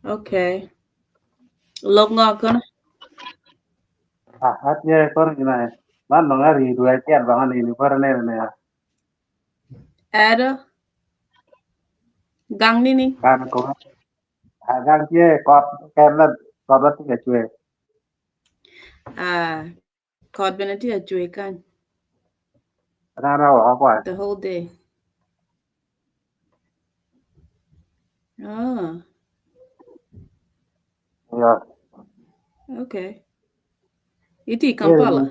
Okay. Lok ngo kono? Ah, atye kono gina man dong ari dwe acel bang anini pud aneno niya. Ero. Gang nini? Kan kome. Ah, gang tye kot ken la kot ma tye ka cwer. Ah, kot bene tye ka cwer kany. Aneno woko kwa. The whole day. Ah. Yeah. Okay. Iti Kampala.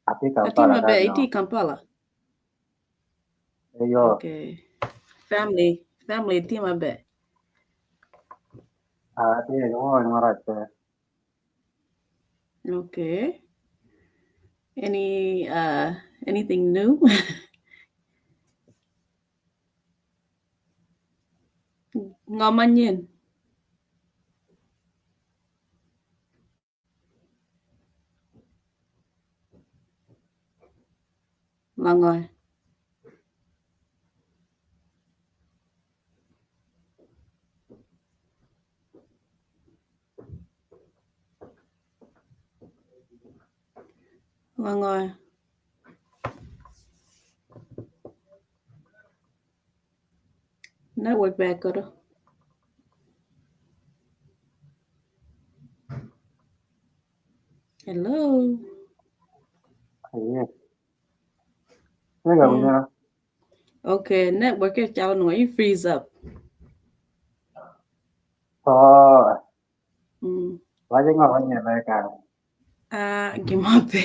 Ati Ati Kampala maber, kany iti no. Kampala. Eyo. Okay. Family, family tye maber. Ah, tye mo marac pe. Okay. Any uh anything new? Ngo manyen? Langoy. Langoy. Network bad kodo. Hello. Aye. Tye ka winyo. Okay, network is calo nongo you freeze up. Oh, Mm. waco ngo manyen loyo kare. Ah, gin mo pe.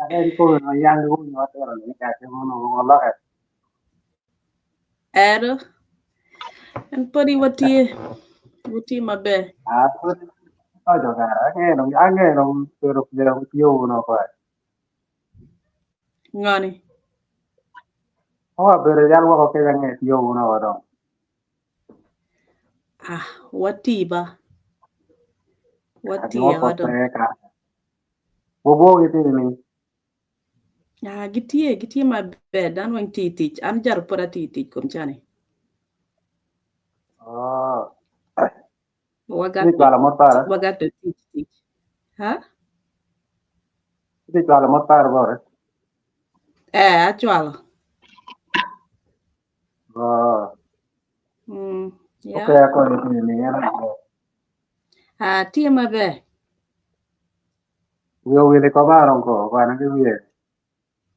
En kome ma yang winyo watero ni ka ke mono oloke. Ero. En podi watye watye maber. Ah, pud ojo kare. Ange dong ange dong pero pero tiyo uno kwa. Ngoni. Owa bedo yal woko ke ange tiyo uno wa dong. Ah, wati ba. Wati Gimo ya pot dong. pe ka. Bobo gitye ni. Ah, gitye gitye maber dan weng tye i tic. An jaro pod atye i tic kom cani. Oh. Wagat Ti cwalo mot pare. wagat to tic tic. Ha? Ti cwalo mot pare bore. Eh, acwalo. Oh. Mm, yeah. Okay, akonyo tye ni en aye. Ah, tye maber. Wiye owil i kom aron ko, kwana ki wiye.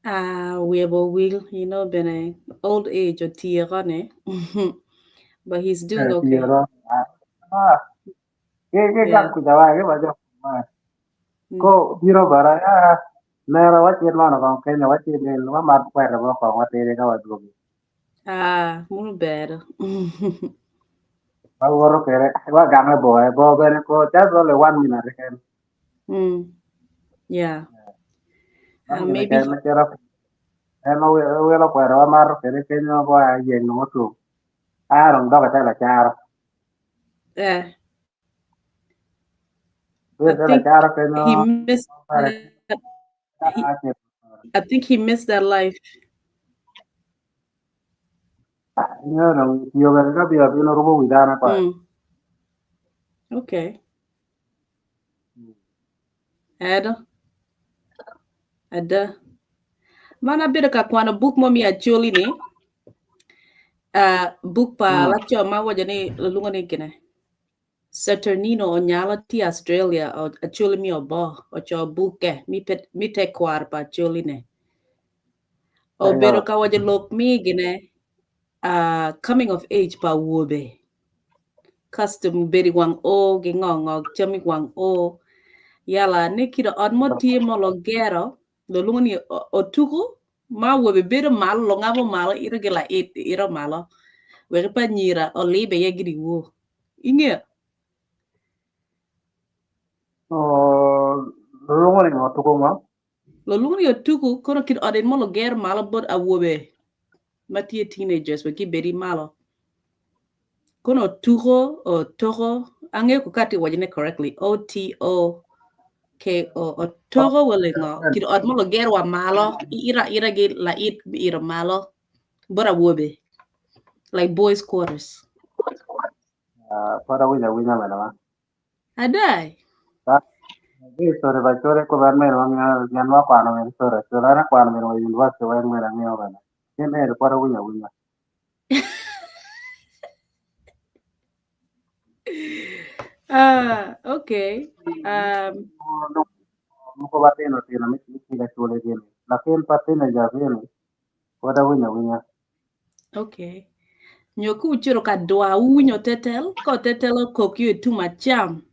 Ah, wiye bo wil, you know, bene old age otyeko ne. But he's doing Eh, okay. tiro. Ah, ke ke Yeah. gang kuja wa ke ba jo. Mm. Ko biro bara ya. Nera wacit mano kong Kenya wacit ni wa mat kwere bo kong watere ka waduogi. Ah, munu ber. Wawoto kere wa gange bo e bo bene ko just only one minute keken. Mm. Yeah. One Uh, minute maybe keken macito en ma wilo kwere wa mato kede kenyo bo a yeng nongo otum. A dong dok ite lacaro. eh, Wilo I ite think lacaro he kenyo missed kwere that, he, I think he missed that life. Nyo dong tiyo bene ka bino bino rubo wi dano kwa. Mm. Okay. Edo. Ada. Man abedo ka kwano buk mo mi acholi ni. Uh, buk pa Mm. laco ma waco ni lulungo ni gine. Saturnino Onyalo tye Australia o acholi mi obo oco bukke mi pet mi tekwaro pa acholi ne. Obedo Eyo. ka waco lok mi gine uh, coming of age pa awobe. Custom bedo i wang o gi ngo ngo cam i wang o. Yala ni kit ot mo tye ma logero lulungo ni otuku ma awobe bedo malo lungabo malo ito gi lait ito malo wek pa anyira olibe iye gidi wo. Ingeyo? Oh, lulungo ni otuku ngo? Lulungo ni otuku kono kit ot en mo lugero malo bot awobe ma tye teenagers wek gibed malo. Kono otuko otoko angeyo ko ka atye ka wacone correctly O T O K O otoko wele ngo kit ot mo lugero wa malo ito aita gi lait ito malo bot awobe like boys quarters. Ah, pod awinyo awinya bene ma. Ada. Ki sore ba sore ko ban meno ma nyan wa kwano meno sore sore ana kwano meno wa university wa meno angeyo bene. Gin eri pod awinyo awinya. Ah, okay. Um, Moko matino tino mi mi ka chule gini. Lakin pa teenager gini pod awinyo awinya. okay. Nyo ku ucito ka dwa uwinyo tetel, ka otetel okok yo itum acam.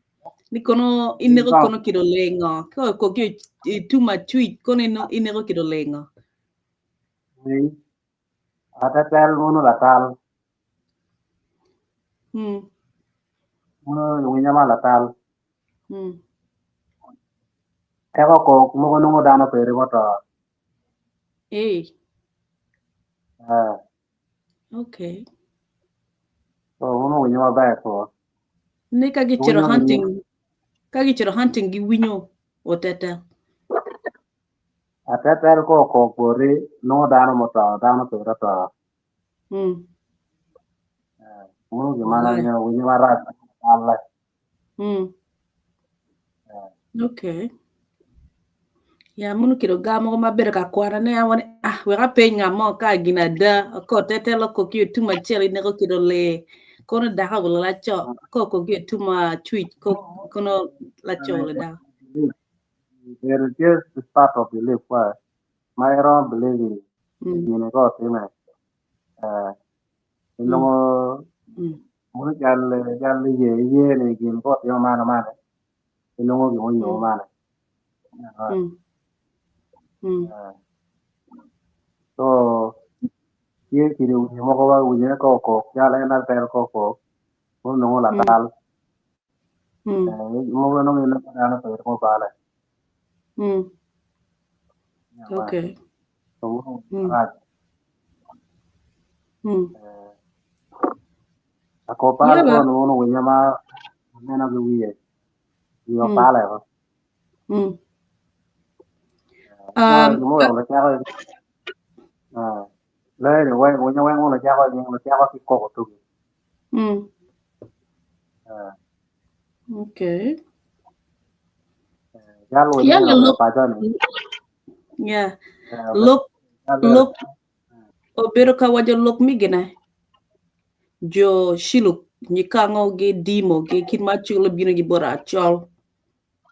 Ni kono ineko kono kido lengo. Ka okok yo itum acwic kono ineko kido lengo. Winy. Atetel munu latal. Munu winyo ma latal. Eko kok mogo nongo dano peri muto. Eh, Eh, okay. so munu winyo maber ko. Ni ka gicito Winyo gi hunting, ka gicito hunting giwinyo otetel. Atetel ko okok boti nongo dano muto, dano peri oto. Munu gima Wallahi. angeyo winyo marac latal. Okay. Ya munu kido ga mogo mabedo ka kwana ne awani ah wek apeny nga mo ka gin ada ko tetel okok yo tum acel ineko kido le kono dako wala laco ko okok yo tum acwic ko kono laco wala dako. There is just part of belief why my own believing gini ko time. Eh, inongo munu jal jal ye ye ni gin ko timo mano mane. Inongo gimo yo mane. Eh, so ye kidi winyo moko wa winyo ko okok jal en atel ko okok munu nongo latal. Eh, mogo nongo inongo dano peri mo bale. Okay. So munu marac. Eh, akopal Yala. ko munu winyo ma neno gi wiye. Wiye opale ko. So gimo weko lacako eh le ni weng winyo weng munu cako nying lacako ki koko tugi. Eh, Okay. jal winyo Yala ni look. paco ni. Yeah. Eh, Look jal look obedo ka wajo lok migine. Jo shiluk nyikango gi dimo gi kit ma chulo bino gi bora achol.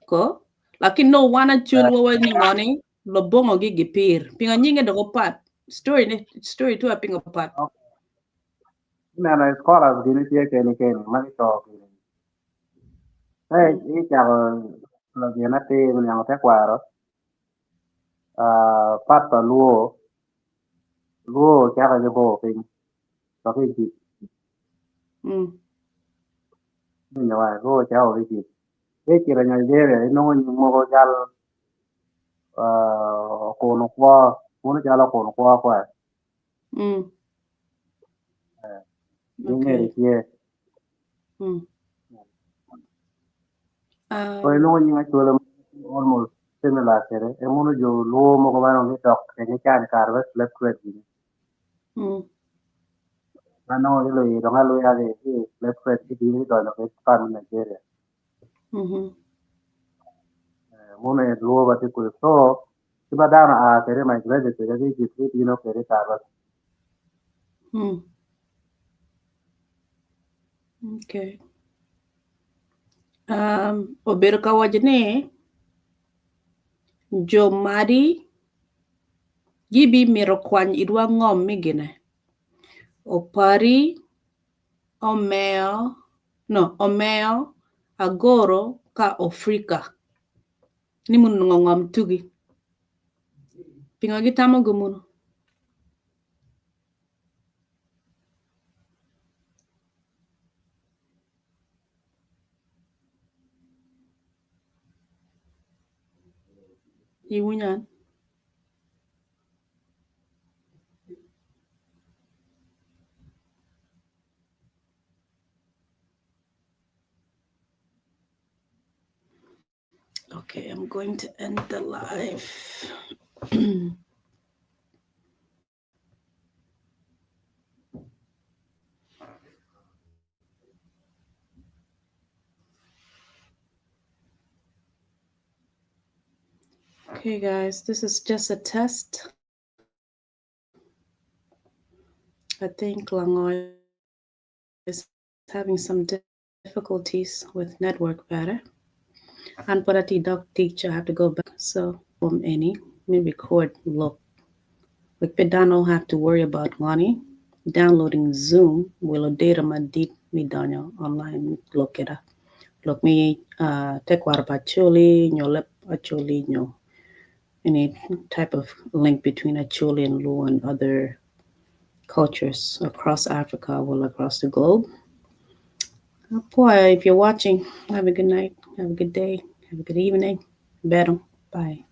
Ko lakini no wana chul wa ni ngoni lobongo gi gipir. Pinga nyinge doko pat. Story ne story tu apinga pat. Neno scholars gini tye keni keni ma gico gini. Eh, icako lo gin atir niango tekwaro. Ah, pat pa luo luo cako ki bor piny dok Egypt. Winyo wa luo cako ki Egypt. Icito i Nigeria inongo nying mogo cal ah, okuno kwo munu calo okuno kwo kwe. Nying Okay. eni tye. So inongo nying Acholi almost similar kede. E munu jo luo mogo ma dong gidok kede cani kare me slave trade gini. Ma nongo giluyo dong aluya ki ki slave trade gibino gidonyo ki part me Nigeria. Eh, munu e luo ba tye kwe. So ki ba dano a kede migrated kede ki Egypt gibino kede kare Okay. Obedo ka waco ni jo Madi gibimito kwany idwa ngom mi gine Opari, Omeo, no, Omeo, Agoro ka Ofrika ni mun onongo ngom tugi. Pingo gitamo go munu? Iwinyo an? Okay, I'm going to end the live. Okay, guys, this is just a test. I think Langoy is having some difficulties with network better. And but at the dog teacher, I have to go back. So from any, let me record look. Like but don't have to worry about money. Downloading Zoom will data ma dit mi donyo online look it up. Look me tekwaro pa Acholi, nyo leb Acholi, nyo any type of link between Acholi and Luo and other cultures across Africa, well across the globe. Boy, if you're watching, have a good night, have a good day, have a good evening. Better. Bye.